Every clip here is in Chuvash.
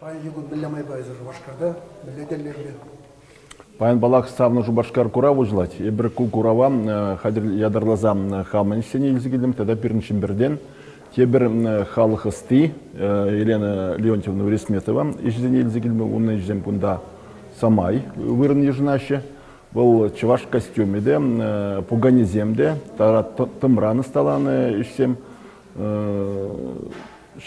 Паянхи кун мӗнле майпа эсир Шупашкарта, мӗнле тӗллевпе? Паян паллах савнӑ Шупашкар курав уҫӑлать. Эпир ку курава хатӗр ятарласа хамӑн ӗҫсене илсе килтӗм тата пирӗн Чӗмпӗртен тепӗр халӑх ӑсти Елена Леонтьевна Уресметова ӗҫӗсене илсе килме унӑн ӗҫӗсем кунта самай вырӑн йышӑнаҫҫӗ. Вӑл чӑваш костюмӗ те, пуканесем те, тата тӑмран ӑсталанӑ ӗҫсем.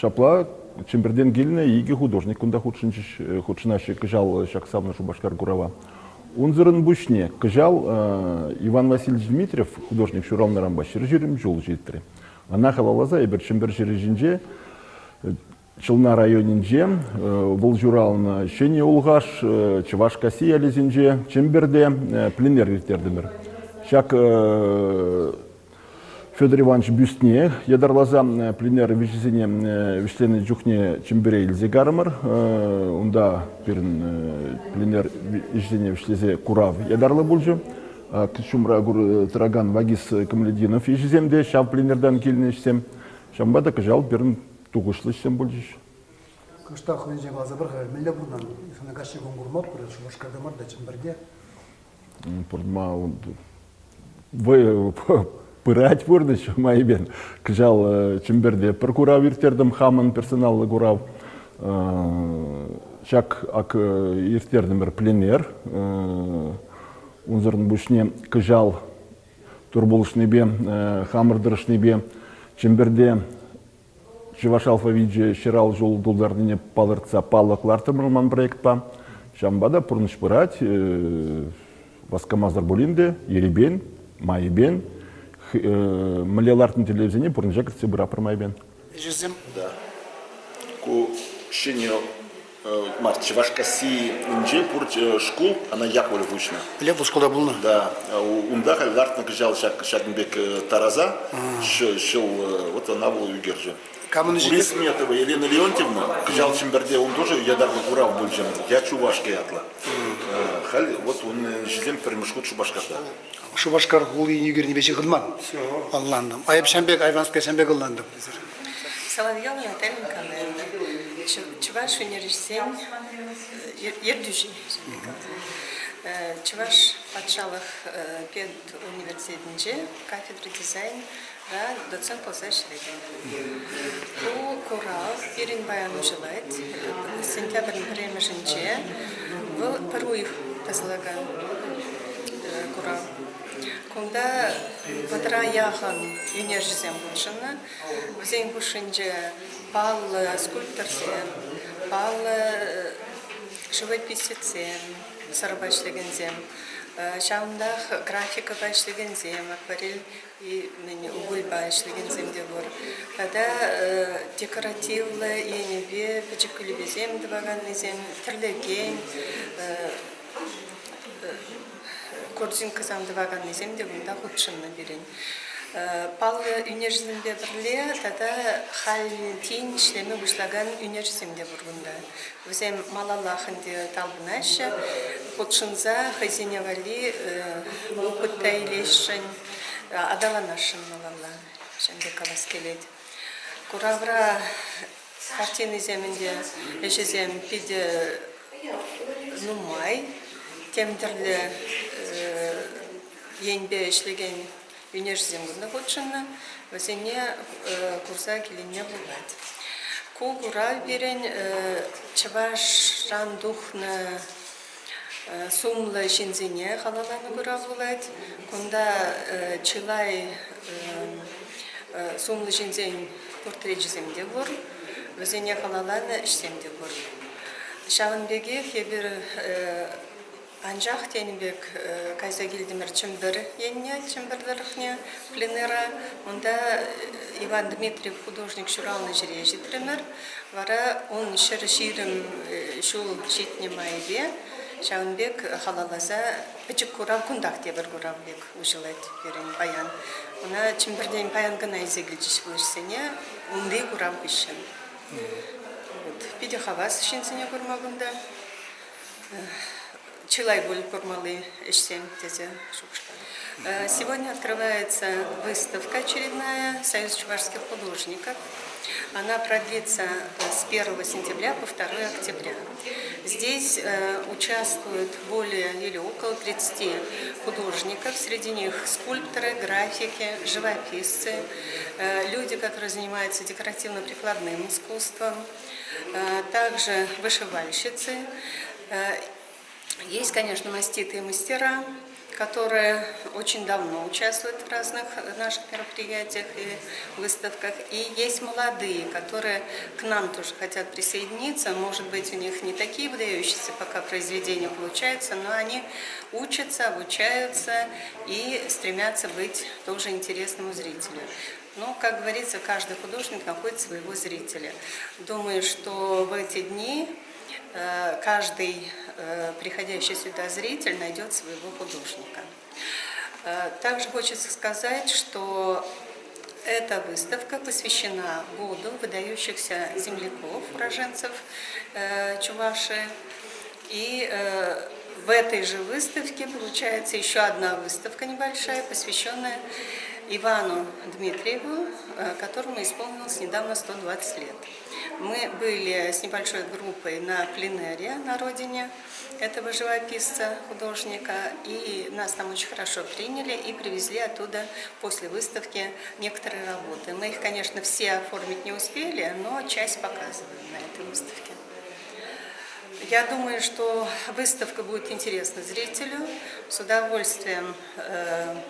Ҫапла Чӗмпӗртен килнӗ икӗ художник кунта хутшӑнчӗҫ, хутшӑнаҫҫӗ кӑҫал ҫак савнӑ Шупашкар курава. Унсӑрӑн пуҫне кӑҫал Иван Васильевич Дмитриев художник ҫуралнӑранпа 120 ҫул ҫитрӗ. Ӑна халалласа эпир Чӗмпӗр ҫӗрӗ ҫинче Челна районӗнче вӑл ҫуралнӑ Ҫӗнӗ Улхаш, Чӑвашкасси ялӗсенче, Чӗмпӗрте пленэр ирттертӗмӗр. Ҫак Федор Иванович бюстне ятарласа пленэр виҫисене вӗҫленӗ чухне Чӗмпӗре илсе карӑмӑр. Унта пирӗн пленэр ӗҫсене вӗҫлесе курав ятарлӑ пулчӗ. Ҫумра тӑракан Вагиз Камалетдинов ӗҫӗсем те ҫав пленэртан килнӗ ӗҫсем. Ҫавӑнпа та кӑҫал пирӗн тухӑҫлӑ ӗҫсем пулчӗҫ. Кӑштах хӑйӗнчен каласа пар-ха, мӗнле пурӑнан? Сана каҫхи кун курматпӑр, Шупашкарта мар та, Чӗмпӗрте. Пурӑнма вӑй пырать пурнӑҫ майӗпен. Кӑҫал Чӗмпӗрте пӗр курав ирттертӗм, хамӑн персоналлӑ курав. Ҫак ак ирттертӗмӗр пленэр. Унсӑрӑн пуҫне кӑҫал Тур пулӑшнипе, хамӑр тӑрӑшнипе Чӗмпӗрте чӑваш алфавичӗ ҫырал ҫул тултарнине палӑртса палӑк лартрӑмӑр ман проектпа. Ҫавӑнпа та пурнӑҫ пырать. Васкамасӑр пулин те, ерипен, майӗпен мӗнле лартнӑ тӗллевсене пурнӑҫа кӗртсе пыратпӑр майӗпен. Ӗҫӗсем? Да. Ку ҫӗнӗ мар, Чӑвашкассинче пур шкул, ӑна Яковлев уҫнӑ. Лев шкулта пулнӑ? Да. Унта халь лартнӑ кӑҫал ҫак ҫакӑн пек тараса. Ҫул, вот она вӑл ӳкерчӗ. Камӑн ӗҫӗ? Урисметова Елена Леонтьевна кӑҫал Чӗмпӗрте ун тоже ятарлӑ курав пулчӗ. Я Чувашка ятлӑ. Халь вот ун ӗҫӗсем пӗрремӗш хут Шупашкарта. Шупашкар хулин ӳкернипе ҫыхӑнман. Ӑнлантӑм. А эп ҫам пек Айванская ҫам пек ӑнлантӑм. Соловьева Наталья Николаевна, чӑваш ӳнерҫисен ертӳҫи. Чӑваш патшалӑх педуниверситетӗнче кафедра дизайнра доцент пулса ӗҫлетӗп. Ку курав пирӗн паян уҫӑлать. Сентябрӗн пӗрремӗшӗнче. Вӑл пӗр уйӑх тӑсӑлакан курав. Кунта вӑтӑра яхӑн ӳнерҫӗсем хутшӑннӑ. Вӗсен хушшинче паллӑ скульпторсем, паллӑ живописецсем, сӑрӑпа ӗҫлекенсем, ҫавӑнтах графикӑпа ӗҫлекенсем, акварель угольпа ӗҫлекенсем те пур. Тата декоративлӑ енӗпе пӗчӗк кӳлепесем тӑваканнисем, тӗрлекен корзинкӑсем тӑваканнисем те кунта хутшӑннӑ пирӗн. Паллӑ ӳнерҫӗсемпе пӗрле тата халь тин ӗҫлеме пуҫлакан ӳнерҫӗсем те пур кунта. Вӗсем малаллах ӗнтӗ талпӑнаҫҫӗ, хутшӑнса хӑйсене валли опыт та илесшӗн, аталанасшӑн малалла. Ҫавӑн пек калас килет. Куравра картинисем ӗнтӗ ӗҫӗсем питӗ нумай, тем тӗрлӗ енпе ӗҫлекен ӳнерҫӗсем кунта хутшӑннӑ, вӗсене курса киленме пулать. Ку курав пирӗн чӑвашран тухнӑ сумлӑ ҫынсене халалланӑ курав пулать. Кунта чылай сумлӑ ҫынсен портречӗсем те пур, вӗсене халалланӑ ӗҫсем те пур. Ҫавӑн пекех эпир анчах тенӗ пек кайса килтӗмӗр Чӗмпӗр енне, Чӗмпӗр тӑрӑхне, пленэра. Унта Иван Дмитриев художник ҫуралнӑ ҫӗре ҫитрӗмӗр. Вара ун 120 ҫул ҫитнӗ майӗпе ҫавӑн пек халалласа пӗчӗк курав кунтах тепӗр курав пек уҫӑлать пирӗн паян. Ӑна Чӗмпӗртен паян кӑна илсе килчӗҫ вӑл ӗҫсене унти курав хыҫҫӑн. Вот. Питӗ хавас ҫынсене курма кунта. Чылай пуль курмалли ӗҫсем тесе шухӑшлатӑп. Сегодня открывается выставка очередная «Союз чувашских художников». Она продлится с 1 сентября по 2 октября. Здесь участвуют более или около 30 художников. Среди них скульпторы, графики, живописцы, люди, которые занимаются декоративно-прикладным искусством, также вышивальщицы. Есть, конечно, маститые мастера, которые очень давно участвуют в разных наших мероприятиях и выставках. И есть молодые, которые к нам тоже хотят присоединиться. Может быть, у них не такие выдающиеся пока произведения получаются, но они учатся, обучаются и стремятся быть тоже интересному зрителю. Но, как говорится, каждый художник находит своего зрителя. Думаю, что в эти дни каждый приходящий сюда зритель найдет своего художника. Также хочется сказать, что эта выставка посвящена году выдающихся земляков, уроженцев Чувашии. И в этой же выставке получается еще одна выставка небольшая, посвященная Ивану Дмитриеву, которому исполнилось недавно 120 лет. Мы были с небольшой группой на пленэре на родине этого живописца, художника, и нас там очень хорошо приняли и привезли оттуда после выставки некоторые работы. Мы их, конечно, все оформить не успели, но часть показываем на этой выставке. Я думаю, что выставка будет интересна зрителю. С удовольствием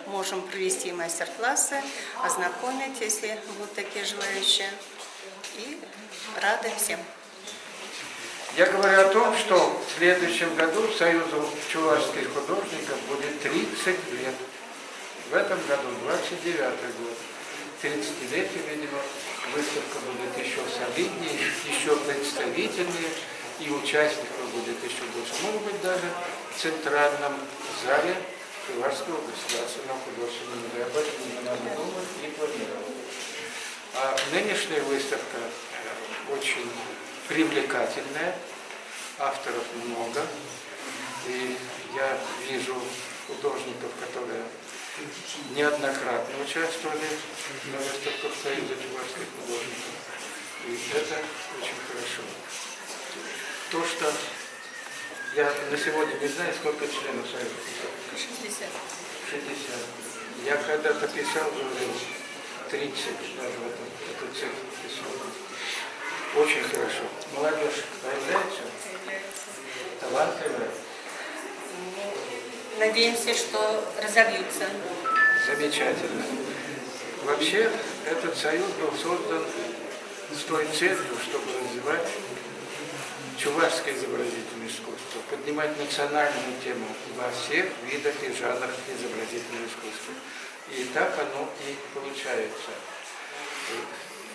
можем провести мастер-классы, ознакомить, если будут такие желающие. И рады всем. Я говорю о том, что в следующем году Союзу чувашских художников будет 30 лет. В этом году 29-й год. 30-летие, видимо, выставка будет еще солиднее, еще представительнее, и участников будет еще больше. Может быть, даже в центральном зале Чувашского государственного художественного музея. Об этом не надо думать и планировать. А нынешняя выставка очень привлекательная, авторов много, и я вижу художников, которые неоднократно участвовали на выставках Союза чувашских художников, и это очень хорошо. То, что я на сегодня не знаю, сколько членов Союза. 60. 60. Я когда-то писал, говорил, 30, даже в этом, эту цифру писал. Очень хорошо. Молодежь появляется? Появляется. Талантливая? Ну, надеемся, что разовьются. Замечательно. Вообще, этот союз был создан с той целью, чтобы развивать чувашское изобразительное искусство, поднимать национальную тему во всех видах и жанрах изобразительного искусства. И так оно и получается.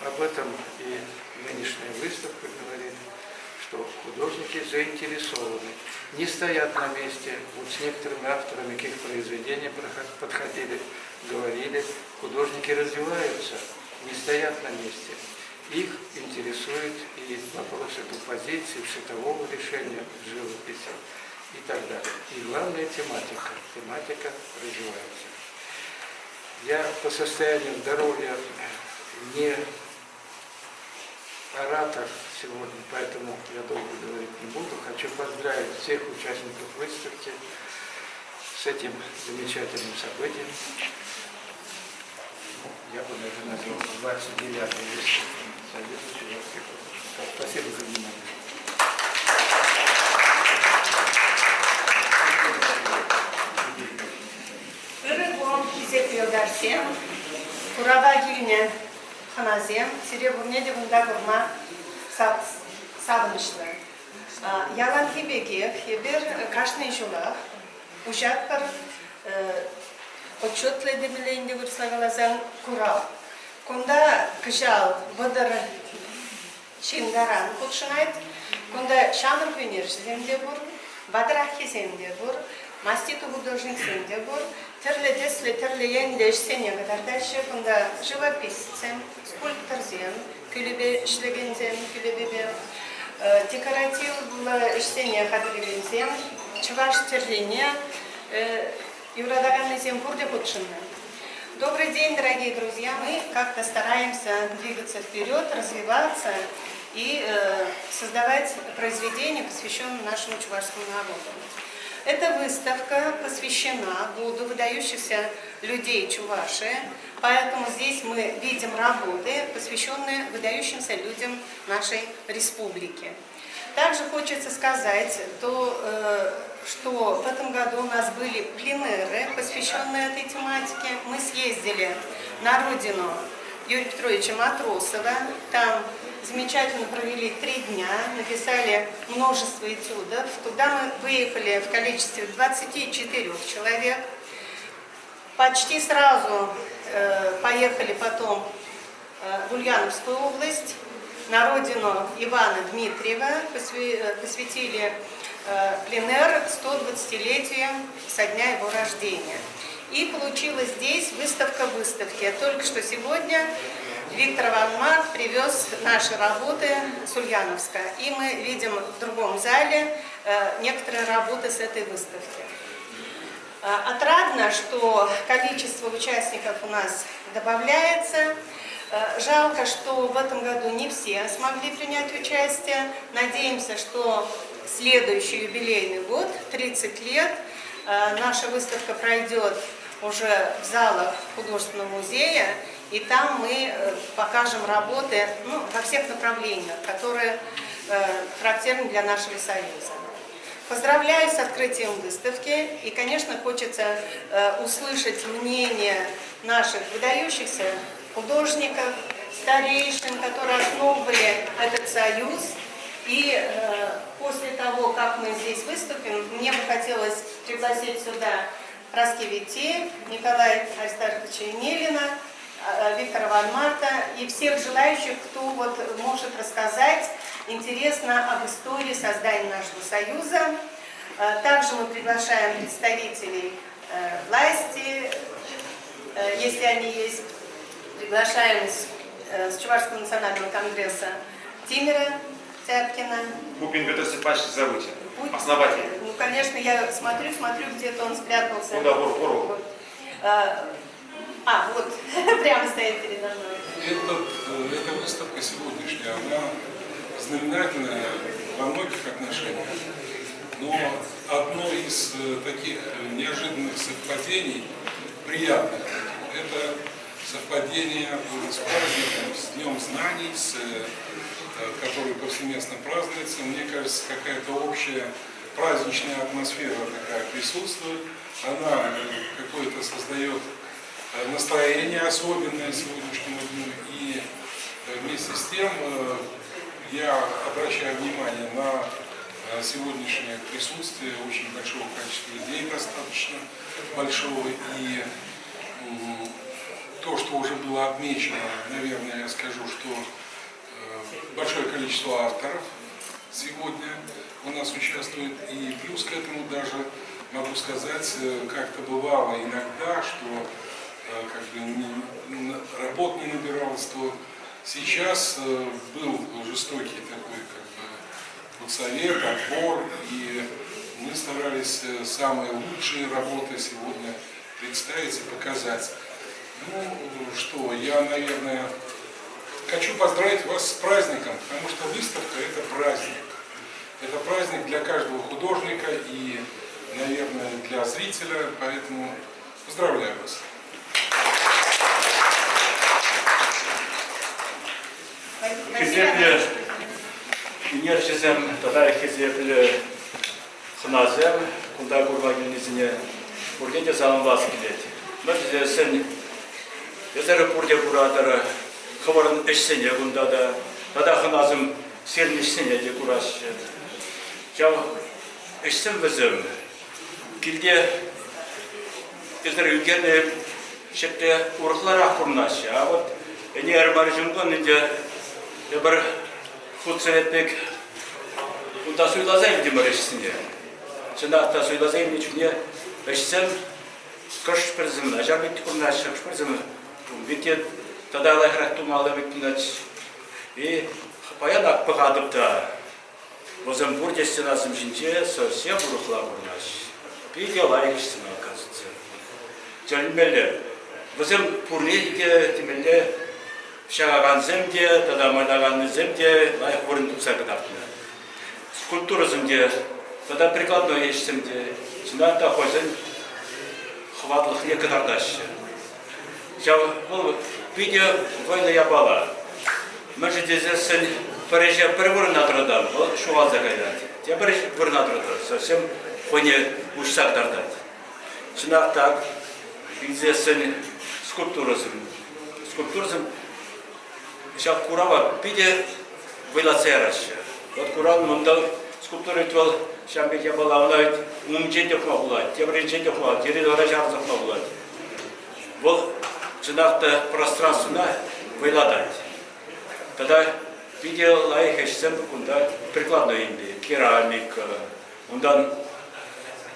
Об этом и нынешняя выставка говорит, что художники заинтересованы, не стоят на месте. Вот с некоторыми авторами к их произведениям подходили, говорили, художники развиваются, не стоят на месте. Их интересуют и вопросы композиции, цветового решения живописи и так далее. И главная тематика. Тематика развивается. Я по состоянию здоровья не оратор сегодня, поэтому я долго говорить не буду. Хочу поздравить всех участников выставки с этим замечательным событием. Я бы даже назвал 29-й выставкой Союза чувашских художников. Спасибо за внимание. Ырӑ кун, хисеплӗ юлташсем, курава килнӗ хӑнасем, сире пурне те кунта курма савӑнӑҫлӑ. Яланхи пекех эпир кашни ҫулах уҫатпӑр отчетлӑ темелле ӗнтӗ вырӑсла каласан курав. Кунта кӑҫал 30 ҫын таран хутшӑнать. Кунта ҫамрӑк ӳнерҫӗсем те пур, ватӑраххисем те пур, маститу художниксем те пур. Тӗрлӗ тӗслӗ, тӗрлӗ енлӗ ӗҫсене кӑтартаҫҫӗ. Кунта живописцсем, скульпторсем, кӳлепе ӗҫлекенсем, кӳлепепе декоративлӑ ӗҫсене хатӗрлекенсем, чӑваш тӗррине юратаканнисем пурте хутшӑннӑ. Добрый день, дорогие друзья! Мы как-то стараемся двигаться вперед, развиваться и создавать произведения, посвященные нашему чувашскому народу. Эта выставка посвящена году выдающихся людей Чувашии, поэтому здесь мы видим работы, посвященные выдающимся людям нашей республики. Также хочется сказать, то, что в этом году у нас были пленэры, посвященные этой тематике. Мы съездили на родину Юрия Петровича Матросова. Там замечательно провели 3 дня, написали множество этюдов. Туда мы выехали в количестве 24 человек. Почти сразу поехали потом в Ульяновскую область, на родину Ивана Дмитриева, посвятили пленэр 120-летию со дня его рождения. И получилась здесь выставка выставки. Только что сегодня Виктор Ван Марк привез наши работы с Ульяновска. И мы видим в другом зале некоторые работы с этой выставки. Отрадно, что количество участников у нас добавляется. Жалко, что в этом году не все смогли принять участие. Надеемся, что следующий юбилейный год, 30 лет, наша выставка пройдет уже в залах художественного музея, и там мы покажем работы, ну, во всех направлениях, которые характерны для нашего союза. Поздравляю с открытием выставки, и, конечно, хочется услышать мнение наших выдающихся художников, старейшин, которые основывали этот союз. И после того, как мы здесь выступим, мне бы хотелось пригласить сюда Праски Вити, Николая Аристарховича Енилина, Виктора Ван Марта и всех желающих, кто вот может рассказать интересно об истории создания нашего союза. Также мы приглашаем представителей власти, если они есть. Приглашаем с Чувашского национального конгресса Тимира Тяпкина. Пупин Петр Степанович зовите, основатель. Ну, конечно, я смотрю, где-то он спрятался. Куда, вор, вор. А, вот, прямо стоит передо мной. Эта выставка сегодняшняя, она знаменательная во многих отношениях. Но одно из таких неожиданных совпадений, приятных, это совпадение с праздником, с Днем знаний, который повсеместно празднуется. Мне кажется, какая-то общая праздничная атмосфера такая присутствует. Она какое-то создает настроение особенное сегодняшнему дню. И вместе с тем я обращаю внимание на сегодняшнее присутствие очень большого количества людей, достаточно большого. И то, что уже было отмечено, наверное, я скажу, что большое количество авторов сегодня у нас участвует. И плюс к этому даже могу сказать, как-то бывало иногда, что как бы работ не набиралось, то сейчас был жестокий такой как бы вот совет, отбор, и мы старались самые лучшие работы сегодня представить и показать. Ну что, я, наверное, хочу поздравить вас с праздником, потому что выставка – это праздник. Это праздник для каждого художника и, наверное, для зрителя, поэтому поздравляю вас. Хисеплӗ ӳнерҫӗсем тата хисеплӗ хӑнасем кунта курма килнисене пурне те саламлас килет. Мӗншӗн эсӗр пурте куратӑр хӑвӑрӑн ӗҫсене кунта та, тата хӑнасем сирӗн ӗҫсене те кураҫҫӗ. Ҫав ӗҫсем вӗсем килте эсӗр ӳкернӗ ҫӗрте урӑхларах пурӑнаҫҫӗ. А вот ӗнер Марҫункун ӗнтӗ тепӗр хут совет пек унта суйласа илтӗмӗр ӗҫсене. Чӑнах та суйласа илнӗ чухне ӗҫсем кӑшт-пӗрсем начар пек пурӑнаҫҫӗ, хӑш-пӗрсем витте тата лайӑхрах тумалла пек пурӑнать. И паян ак пӑхатӑп та. Вӗсем пурте стенасем ҫинче совсем урӑхла пурӑнаҫҫӗ. Питӗ лайӑх ӗҫсем, оказывается. Тӗлӗнмелле. Вӗсем пурне те темелле ҫакакансем те тата майлаканнисем те лайӑх вырӑн тупса кӑтартнӑ. Скульптурӑсем те тата прикладной ӗҫсем те чӑнах та хӑйсен хӑватлӑхне кӑтартаҫҫӗ. Ҫав вӑл питӗ вӑйлӑ япала. Мӗншӗн тесессӗн пӗр ӗҫе пӗр вырӑна тӑратан, вӑл ҫухалса каять. Тепӗр вырӑна тӑратан, совсем хӑйне уҫса кӑтартать. Чӑнах та илсессӗн скульптурӑсем. Скульптурӑсем ҫак курава питӗ вӑйлатса яраҫҫӗ. Вот курав мунта скульптура ведь вӑл ҫав пек япала, ӑна ведь умӗнчен те хума пулать, тепӗринчен те хума, йӗри-тавра ҫавӑрса хума пулать. Вӑл чӑнах та пространствӑна вӑйлатать. Тата питӗ лайӑх ӗҫсем кунта прикладной енпе, керамика, унтан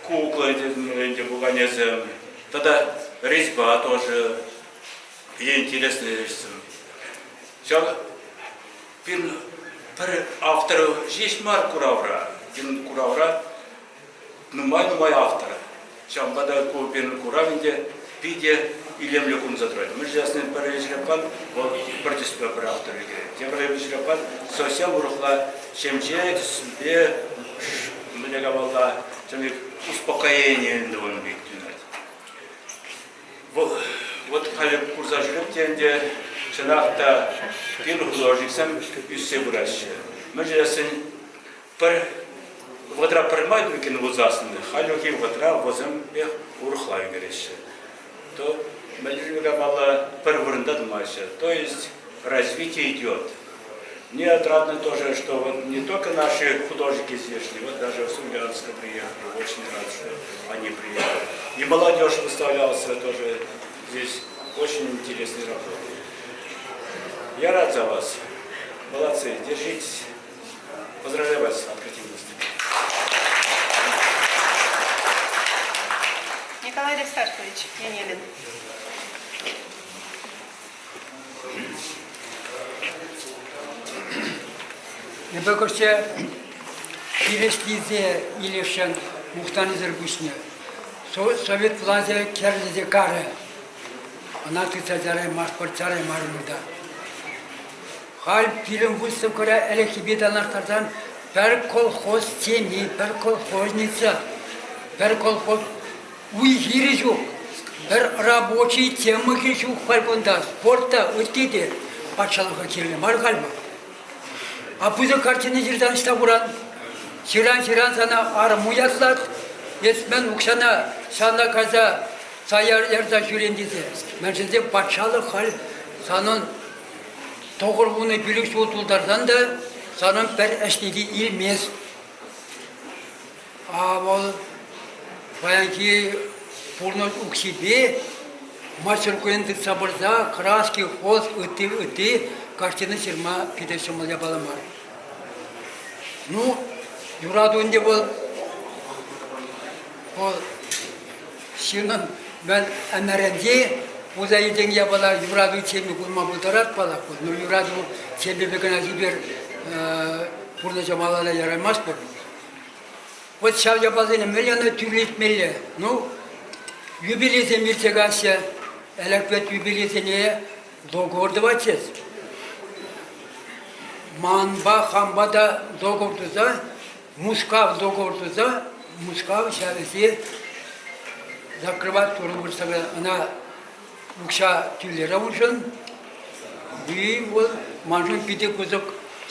кукла ӗнтӗ пуканесем, тата резьба тоже интересные ӗҫсем. Ҫав пирӗн пӗр автор ҫеҫ мар куравра, пирӗн куравра нумай-нумай автор. Ҫавӑнпа та ку пирӗн курав ӗнтӗ питӗ илемлӗ курӑнса тӑрать. Мӗншӗн тесен пӗр ӗҫрепан вӑл пӗр тӗспе пӗр автор ӳкерет. Тепӗр ӗҫрепан совсем урӑхла ҫемҫе тӗспе мӗнле калалла успокоение ӗнтӗ ун пек туйӑнать. Вӑл вот халӗ курса ҫӳреп те ӗнтӗ чӑнах та пирӗн художниксем ӳссе пыраҫҫӗ. Мӗншӗн тесен пӗр вӑхӑтра пӗрмай ӳкӗннӗ пулсассӑн хальхи вӑхӑтра вӗсемпех урӑхла ӳкереҫҫӗ. То мӗнле калама пӗр вырӑнта тӑмаҫҫӗ. То есть развитие идет. Мне отрадно тоже, что вот не только наши художники здешние, вот даже с Ульяновска приехали, очень рад, что они приехали. И молодежь выставлялась тоже здесь, очень интересные работы. Я рад за вас. Молодцы, держитесь. Поздравляю вас с открытием выставки. Николай Аристархович Енилин. Эпӗ кӑшче хирӗҫлесе илесшӗн мухтанисӗр пуҫне. Совет влаҫӗ кӗрлесе карӗ. Ӑна тытса чараймастпӑр, чараймарӑмӑр та. Халь пирӗн выставкӑра ӗлӗкхипе танлаштарсан пӗр колхоз теми, пӗр колхозница, пӗр колхоз уй-хирӗ ҫук, пӗр рабочий темӑхӗ ҫук халь кунта, спорт та, ытти те патшалӑха кирлӗ мар халь вӑл. А пысӑк картина ҫырсан ӑҫта куран? Ҫыран-ҫыран сана арӑму ятлать, эс мӗн укҫана ҫавна кайса сая ярса ҫӳрен тесе. Мӗншӗн тесен патшалӑх халь санӑн 95 ҫул тултарсан та санӑн пӗр ӗҫне те илмест. А вӑл паянхи пурнӑҫ укҫипе мастер-куен тытса пырса краски, холст, ытти, ытти картина ҫырма питӗ ҫӑмӑл япала мар. Ну, юрату ӗнтӗ вӑл, вӑл ҫыннӑн мӗн ӗмӗрӗнче пулса иртен япала юрату теми пулма пултарать паллах. Но юрату темипе кӑна эпир пурнӑҫа малалла яраймастпӑр. Вот ҫав япаласене мӗнле ӑна тӳрлетмелле? Ну, юбилейсем иртсе каҫҫӗ. Ӗлӗк вӗт юбилейсене договор тӑватчӗҫ. Манпа хампа та договор туса, Мускав договор туса, Мускав ҫав ӗҫе закрывать турӑ вырӑсла ӑна укҫа тӳлерӗ уншӑн. И вӑл маншӑн питӗ пысӑк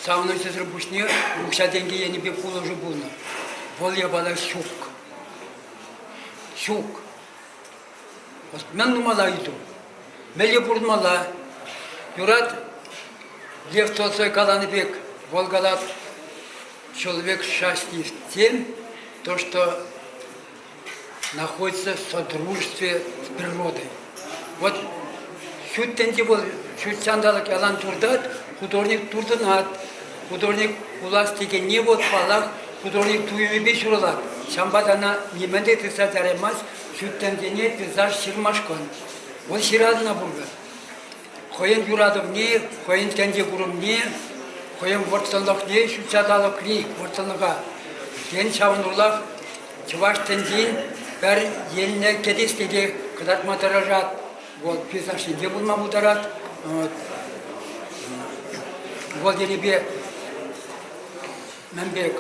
савӑнӑҫсӑр пуҫне укҫа-тенкӗ енӗпе пулӑшу пулнӑ. Вӑл япала ҫук. Ҫук. Мӗн тумалла ыйту? Мӗнле пурӑнмалла? Юрать, Лев Толстой каланӑ пек, вӑл калать, человек счастлив тем, то, что находится в содружестве с природой. Вот ҫут тӗнче вӑл ҫут ҫанталӑк ялан туртать, художник туртӑнать. Художник пулас текенни вот, паллах, художник туйӑмӗпе ҫуралать. Ҫавӑнпа та ӑна нимӗн те тытса чараймасть, ҫут тӗнчене пейзаж ҫырмашкӑн. Вӑл ҫыратӑна пулнӑ. Хӑйӗн юратӑвне, хӑйӗн тӗнче курӑмне, хӑйӗн вӑрттӑнлӑхне ҫутҫанталӑкри вӑрттӑнлӑха, тен, ҫавӑн урлах чӑваш тӗнчин пӗр енне кӗтесне те кӑтартма тӑрӑшать. Вӑл пейзажсенче пулма пултарать. Вӑл енӗпе мӗн пек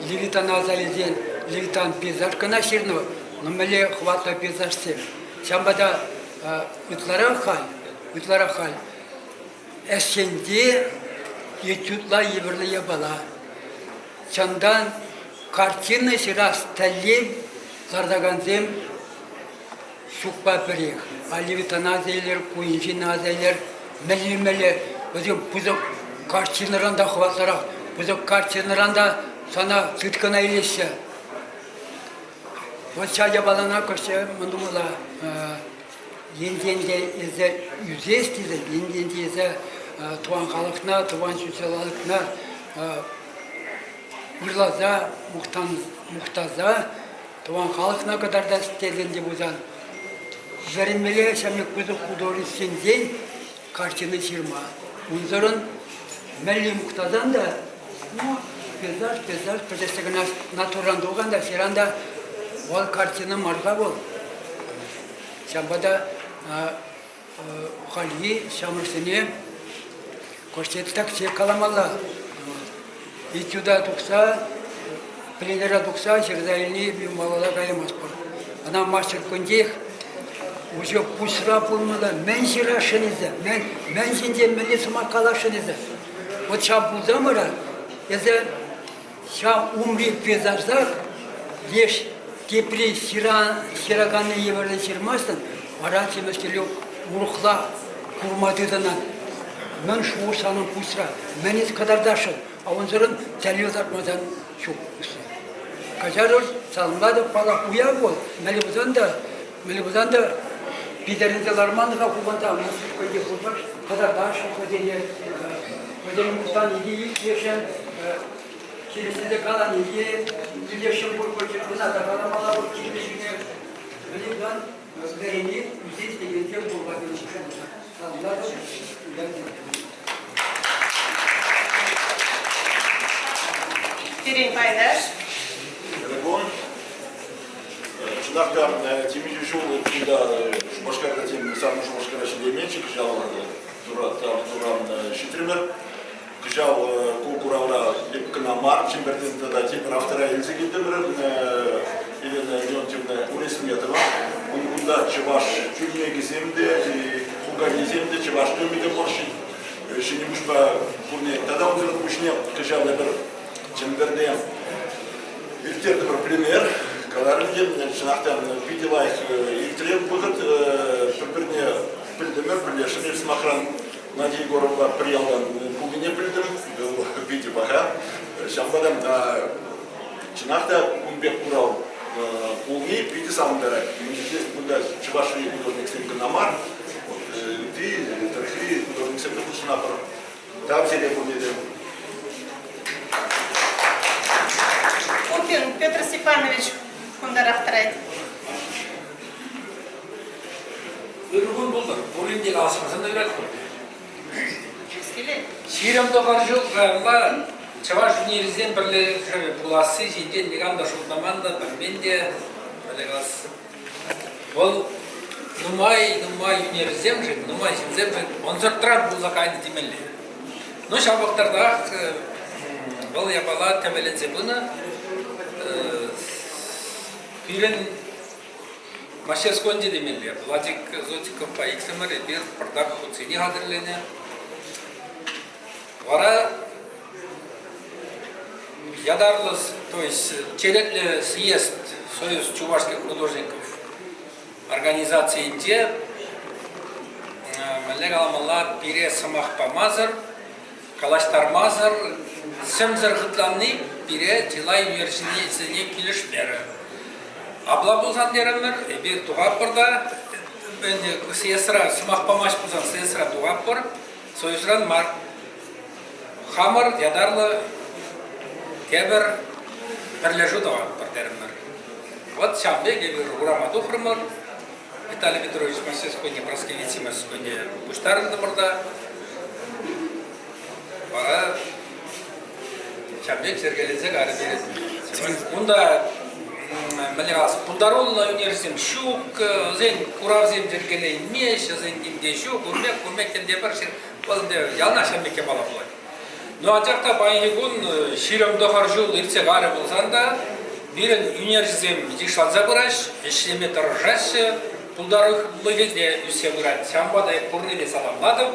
Левитана аса илсен Левитан пейзаж кӑна ҫырнӑ, но мӗнле хӑватлӑ пейзажсем. Ҫавӑнпа та ытларах халь, ытларах халь ӗҫченте этюдла евӗрлӗ япала. Чӑнтан картина ҫырас тӗллев лартакансем ҫукпа пӗрех. А Левитана аса илер, Куинҫина аса илер, мӗнле-мӗнле вӗсем пысӑк картинӑран та хӑватлӑрах, пысӑк картинӑран та сана тыткӑна илеҫҫӗ. Вот ҫав япалана кӑшт мӗн тумалла, енчен те эсӗ ӳсес тесен, енчен те эсӗ тӑван халӑхна, тӑван ҫутҫанталӑкна ырласа, мухтаса тӑван халӑхна кӑтартас тесен те пулсан, вӗренмелле ҫав пысӑк художниксенчен картина ҫырма. Унсӑрӑн мӗнле мухтасан та, ну, пейзаж, пейзаж, пӗтессе кӑна натурӑран тухан та, ҫыран та, вӑл картина мар-ха вӑл. Ҫавӑнпа та хальхи ҫамрӑксене кӑштах каламалла. Этюда тухса, пленэра тухса ҫырса илни малалла каймастпӑр. Ӑна мастер кунтех уже пуҫра пулнӑ мӗн ҫырасшӑн эсӗ, мӗн, мӗн ҫинчен мӗнле сӑмах каласшӑн эсӗ. Вот ҫав пулсан вара эсӗ Ҫав умри пейзажах леш тепри ҫыраканни евӗрлӗ ҫырмастӑн, вара темӗскерле урӑхла курма тытӑнан. Мӗн шухӑш санӑн пуҫра, мӗн эс кӑтартасшӑн, а унсӑрӑн тӗллев лартмасан ҫук. Каҫарӑр, саламлатӑп, паллах, уяв вӑл, мӗнле пулсан та, мӗнле пулсан та питӗрӗнсе ларман-ха хупӑнса, хӑйне кӑтартасшӑн хӑйсене, хӑйсене мухтани те илтесшӗн, Килӗшсе калани те илесшӗн пур пулчӗ, ӑна та каламалла пур килнӗ Вӗрентан вӗренет, ӳсет текенсем пулма Саламлатӑп. Пирӗн пайташ. Кун. Чӑнах та темиҫе ҫул кунта Шупашкарта тем сарнӑ Шупашкара ҫитейменччӗ, кӑҫал туран ҫитрӗмӗр. Кӑҫал ку куравра эп кӑна мар, Чӗмпӗртен тата тепӗр автора илсе килтӗмӗр, Елена Леонтьевна Уресметова. Ун кунта чӑваш чӳлмекӗсем те, пуканесем те, чӑваш тумӗ те пур. Ҫӗнӗ пуҫпа пурне. Тата унсӑрӑн пуҫне кӑҫал эпир Чӗмпӗрте ирттертӗмӗр пленэр. Каларӑм те, чӑнах та питӗ лайӑх иртрӗ вӑхӑт. Пӗр-пӗрне пӗлтӗмӗр, пӗрлешрӗмӗр сӑмахран. Надя Егоровна пӗр ялтан пулнине пӗлтӗм, вӑл питӗ паха. Ҫавӑнпа та чӑнах та кун пек курав пулни питӗ савӑнтарать. Кунта Чӑвашри художниксем кӑна мар, ытти тӑрӑхри художниксем те хутшӑнатпӑр. Тав сире пурне те. Пупин Петр Степанович кунтарах тӑрать. Ырӑ кун пултӑр. Пурин те калаҫмасан та юрать пуль. 29 ҫул каялла чӑваш ӳнерӗсем пӗрлешӗвӗ пуласси ҫинчен никам та шутламан та, пӗлмен те. Мӗнле калас, вӑл нумай-нумай ӳнерсемшӗн, нумай ҫынсемшӗн ӑнсӑртран пулса кайнӑ темелле. Ну, ҫав вӑхӑтрах вӑл япала тӗвӗленсе пынӑ. Пирӗн Мастерскойӗнче темелле. Владик Зотиковпа иксӗмӗр эпир пӑртак хутсене хатӗрленӗ. Вара ятарлӑ, то есть черетлӗ съезд Союз чувашских художников организацийӗнче мӗнле каламалла, пире сӑмах памасӑр, калаҫтармасӑр, сӗмсӗр хӑтланни пире чылай ӳнерҫӗсене килӗшмерӗ. Апла пулсан терӗмӗр, эпир тухатпӑр та, съездра сӑмах памасть пулсан съездра тухатпӑр, союзран мар. Хамӑр ятарлӑ тепӗр пӗрлешӳ тӑватпӑр терӗмӗр. Вот ҫав пек эпир урама тухрӑмӑр. Виталий Петрович мастерскойне, Праски Витси мастерскойне пуҫтарӑнтӑмӑр та. Вара ҫав пек йӗркеленсе кайрӗ пирӗн. Унта мӗнле калас, пултаруллӑ ӳнерҫӗсем ҫук, вӗсен куравсем йӗркелеймест, вӗсен ним те ҫук, ун пек, кун пек тем те пӗр ҫын. Вӑл ӗнтӗ яланах ҫав пек япала пулать. Ну, анчах та паянхи кун 29 ҫул иртсе кайрӗ пулсан та пирӗн ӳнерҫӗсем йышланса пыраҫ, ӗҫлеме тӑрӑшаҫҫӗ, пултарулӑхӗ те ӳссе пырать. Ҫавӑнпа та эп пурне те саламлатӑп.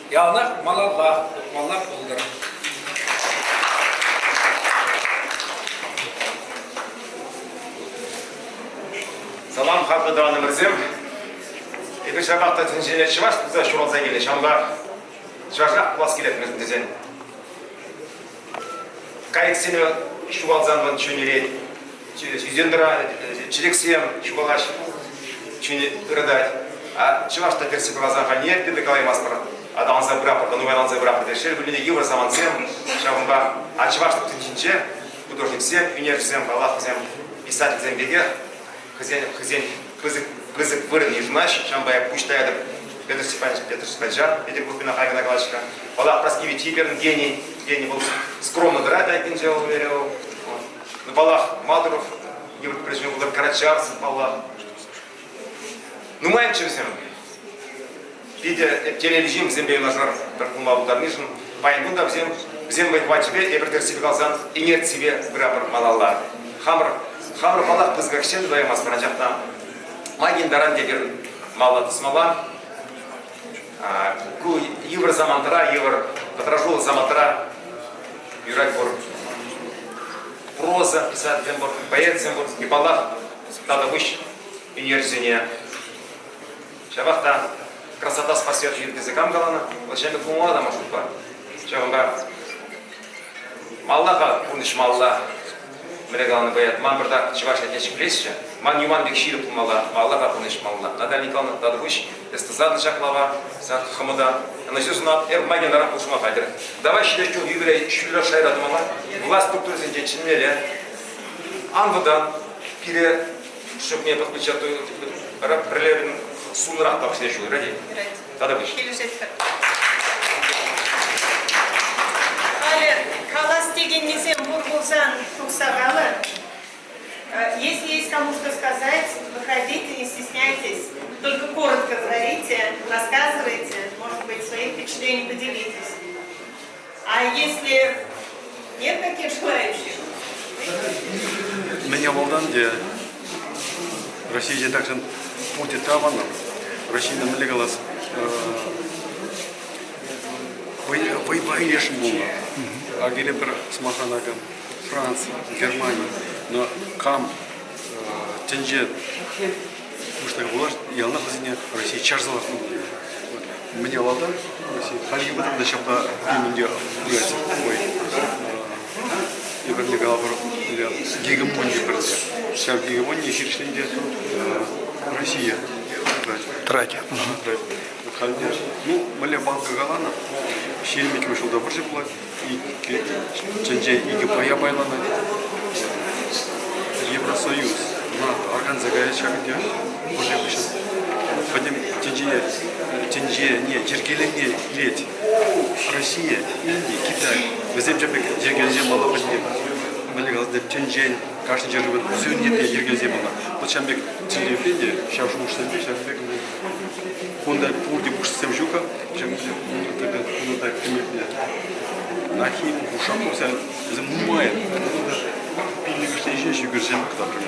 Яланах малалла утмалла пултӑр. Салам, хаклӑ тӑванӑмӑрсем! Эпир ҫапах та тӗнчене чӑваш пулса ҫуралса килнӗ, ҫавӑнпа чӑвашах пулас килет мӗншӗн тесен. Кайӑксене ҫухалсан вӑл чун илет, ӳсентӑран чечексем ҫухалаҫ, чунӗ ыратать. А чӑваш та тӗрӗс каласан халь ниепле те калаймастпӑр. Аталанса пыратпӑр, нумайланса пыратпӑр. Шел пулин те йывӑр самантсем, ҫавӑнпа а чӑваш тӗнчинче художниксем, ӳнерҫӗсем, паллах, вӗсем писательсем пекех хӑйсен, хӑйсен пысӑк, пысӑк вырӑн йышӑнаҫҫӗ. Ҫавӑнпа я пуҫ таятӑп Петр Степанович, Петр Степановича, Петербургпа хайкана калаҫка. Паллах, Праски Типерн гений, гений был скромно тӑрать айккинче вӑл верил. Ну, паллах, Мадуров, йывӑр прежде пултӑр, Карачарцев, паллах. Нумайччӗ вӗсем. Питӗ телейлӗ ҫын вӗсемпе юнашар пӗр пулма пултарнишӗн. Паян кун та вӗсем, вӗсем вӑй-хӑвачӗпе эпир тӗрӗссипе каласан инерципе пыратпӑр малалла. Хамӑр, хамӑр паллах пысӑках ҫын тытаймастпӑр, анчах та май таран тепӗр малалла тӑсмалла. Ку йывӑр самантра, йывӑр пӑтрашуллӑ самантра юрать пур. Проза писательсем пур, поэтсем пур. И, паллах, татӑвуҫ ӳнерҫӗсене. Ҫапах та красота спасет тесе кам каланӑ, вӑл ҫемье пулмалла та ман шутпа. Ҫавӑнпа малла-ха пурнӑҫ малла. Мӗнле каланӑ поэт, ман пӗртак чӑваш ятне ҫӗклесчӗ, ман юман пек ҫирӗп пулмалла, малла-ха пурнӑҫ малла. Наталья Николаевна Татӑвуҫ, эс тӑсатӑн ҫак лава, сан хӑмӑта. Ӑнӑҫу сунап, эп май янарах пулӑшма хатӗр. Давай ҫитес ҫул юбилей ҫӳллӗ шайра тумалла, власть структурисенчен чӗнмелле. Ан вӑтан, пире шӑпне подключать пӗрле сунрах пахча ҫул юрать-и? Тата пуҫ. Килӗшетпӗр. Халӗ калас текеннисем пур пулсан тухса калӑр. Если есть кому что сказать, выходите, не стесняйтесь. Только коротко говорите, рассказывайте, может быть, своим впечатлением поделитесь. А если нет таких желающих? Мӗн авалтан те Раҫҫейре тахҫан пурте таванӑ. Раҫҫейне мӗнле калас, вӑйпа илесшӗн пулнӑ. Акӑ пӗр сӑмахран акӑ Франци, Германи, но кам тӗнче пуҫлӑхӗ пулас, яланах вӗсене Россия чарса лартнӑ. Мӗн авалтан Россия хальхи вӑхӑтра та ҫапла пирӗн пырать вӑй. Эпир не калӑпӑр, гегемони пӗрле. Ҫав гегемони хирӗҫлен те Россия тӑрать. Тӑрать. Халь те, ну, мӗнле банка каланӑ, 22 ҫулта вӑрҫӑ пулать, тӗнче икӗ пая пайланать. Евросоюз, НАТО арканса каять ҫакӑн те вӑрҫӑ хыҫҫӑн. Пӗтӗм тӗнчене, тӗнчене йӗркеленме илет. Россия, Инди, Китай вӗсем ҫав пек йӗркелесе мала пӗтнӗ. Мӗнле калас тӗнчен кашни ҫӗршывӑн суверенитетне йӗркелесе пынӑ. Вот ҫавӑн пек тӗллевпе те, ҫав шухӑшсемпе ҫавӑн пек Кунта пурте пуҫсем ҫук-ха. Кунта кӗмелле. Нахимов, Ушаков вӗсем нумай. Пиллӗкӗшне ҫеҫ ӳкерсем кӑтартрӑм.